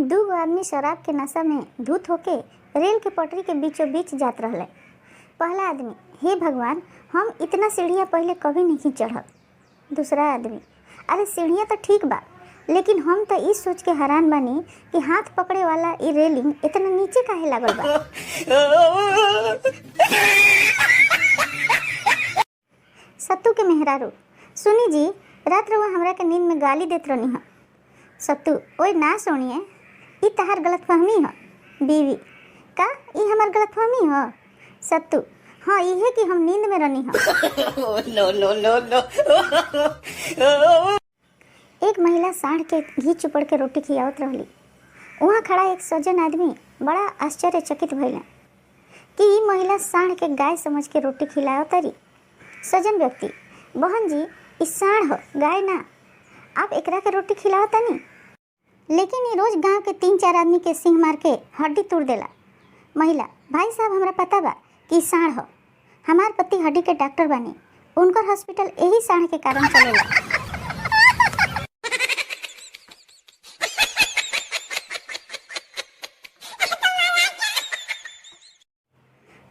दू गो आदमी शराब के नशा में धुत होके रेल के पटरी के बीचों बीच जात रहले। पहला आदमी, हे भगवान, हम इतना सीढ़ियाँ पहले कभी नहीं चढ़ल। दूसरा आदमी, अरे सीढ़ियाँ तो ठीक बा, लेकिन हम तो ई सोच के हैरान बानी कि हाथ पकड़े वाला ई रेलिंग इतना नीचे काहे लागल बा। सत्तू के मेहरारू, सुनी जी, रात रउआ हमरा के नींद में गाली देत रहनी ह। सत्तू, ओए ना सोनिए, ई तहार गलतफहमी ह। बीवी, का ई हमार गलतफहमी ह? सत्तू, हाँ, इहे कि हम नींद में रहनी ह। No, no, no, no. एक महिला साँढ़ के घी चुपड़ के रोटी खियावत रहली। वहाँ खड़ा एक सज्जन आदमी बड़ा आश्चर्यचकित भइलन कि ई महिला साँढ़ के गाय समझ के रोटी खिलावतारी। सज्जन व्यक्ति, बहन जी, ई साँढ़ ह, गाय ना। आप एकरा के रोटी खिलावतानी, लेकिन ई रोज गांव के 3-4 आदमी के सिंह मार के हड्डी तोड़ देला। महिला, भाई साहब, हमरा पता बा कि ई साँढ़ ह। हमार पति हड्डी के डॉक्टर बानी, उनकर हॉस्पिटल यही साँढ़ के कारण चलेला।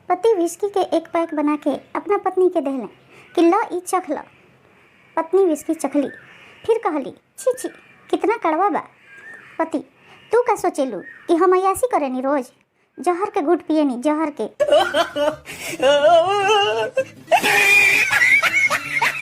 पति विस्की के एक पैक बना के अपना पत्नी के देहलें कि ल ई चख ल। पत्नी विस्की चखली, फिर कहली, छी छी, कितना कड़वा बा। पति, तू का सोचेलू कि हम अयासी करेनी, रोज जहर के घूंट पियनी, जहर के।